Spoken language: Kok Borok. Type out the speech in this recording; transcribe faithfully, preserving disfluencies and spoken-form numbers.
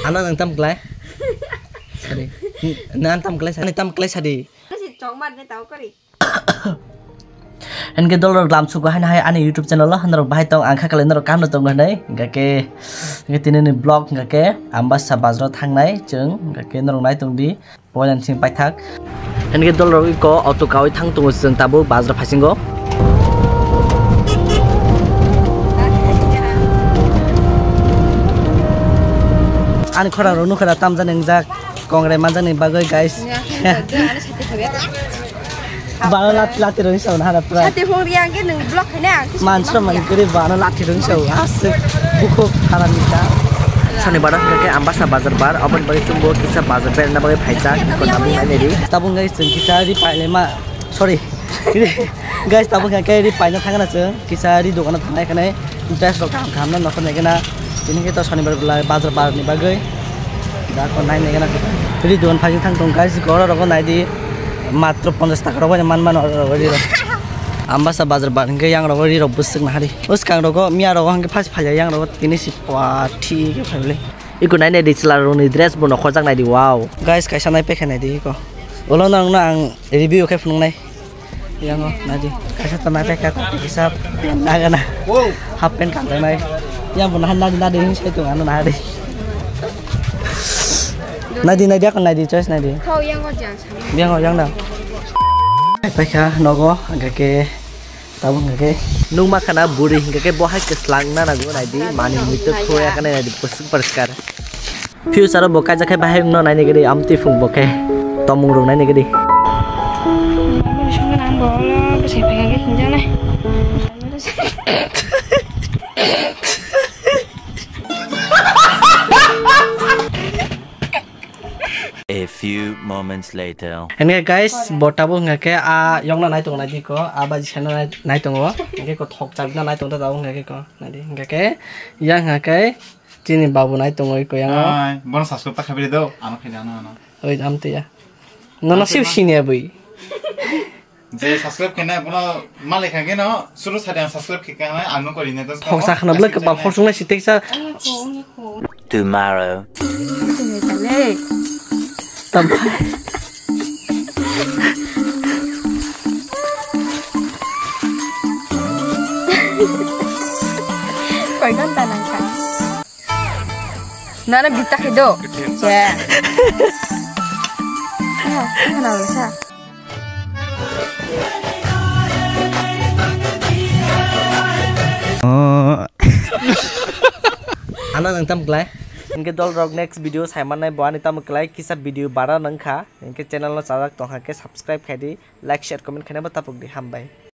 Ano nang tam klai? Sadi. Nang tam klai sadi. Tam klai sadi. Kasi chok mar de tau kari. Hingke dolrok lam sugo haino hai ani YouTube channel o, norok bahai tong, ang kha kale norok kaham no tongo hinui, hingke, hingke tini ni vlog hingke Ambasa bazar o thangnai chwng, hingke norok nai tong di, poila sing paithak. Hingke dolrok iko auto kawi thang tongo chwng tabuk bazar phasingo. Ani khorang rok nukha da tamjani wngjak. Kongrai manjakni bagwi, guys. Bano lat-, lati rwngwi sao nahara pura. Sati phung riya hwnkhe nwng block khaina ang kisa. Mansra mani kwrwi bano lati rwngwi sao. Aswk bukhuk haramni ta. Sonibar hwnkhe Ambasa bazar bar, aboni bagwi chwngbo kisa bazar berna bagwi phaijak. Iko nabung nainai ri. Tabuk guys, chwng kisa ri pailema. Sorry. Guys, tabuk hwnkhe ri paina thangna chwng. Kisa ri dogano thangnai khanai dress rok kaham kaham no nokho naikhe na. Tini khe to sonibar belai bazar bar ni bagwi. Da ko nai naikhe na. Ri dogan phaging thang tong guys, goro rogo nai di. Matro ponchash taka rok bai man man oro rogo ri rok. Ambasa bazar bar hwnkhe yang rogo ri rok bwswk nahari. Bwskang rogo miya rogo hwnkhe phas phaiya yang rogo tini si pwa thi khe phaibli. Iko nai nai di chwla rok ni dress bo nokhorjak nai di, wow. Guys, kaisa nai pekha nai di iko. Ulo nang no ang review khe phunuk nai. Yango, nadi. Kaisa to nai pekha, kaisa pant nagana. Half pant kanjaknai. Yang bo nahan nadi, nadi, hing sai tong ano nadi. Nadi, nadi, ako nadi, choice nadi. Thau, yango jang sa. Yango, yang da. Paikha, nogo, hingke ke, tabuk hingke ke. Nung ma khana buri, hingke ke bo hai ke slang na nago, nadi, mani muitu khoya kana nadi, pusuk pariskar. Future o bo kaijak khe bahai wngno naini gidi amtwi phung bo khe tongmung rok naini gidi. A few moments later. Hingke guys, bo tabuk hingke ke a yongno nai tongo nai diko, a baji sano nai, nai tongo, hingke ko thok chabina nai tongo tabuk hingke ko nai di, hingke ke yang hingke Chini babu nai tongoi ko yang o. Ai, bono subscribe ta khaibri do, ano khaina ano ano. Oi, am tiya. Nono siu sini abui. Je subscribe khaina bono malai kha geno, suru sari ang subscribe khaika nai, ano kori ne dos. Hoksa khana blek ba horsung nai sitek sa. Tomorrow. Tam. Koi ghanta nangkha? Nana bita khe do. Che. Ano nang tam klai? Hingke dol rok next video sai mannai bo ani tamo klai kisa video bara nangkha. Hingke channel no chajak tongkha khe subscribe khai di, like, share, comment khaina bo tapuk di. Hambai.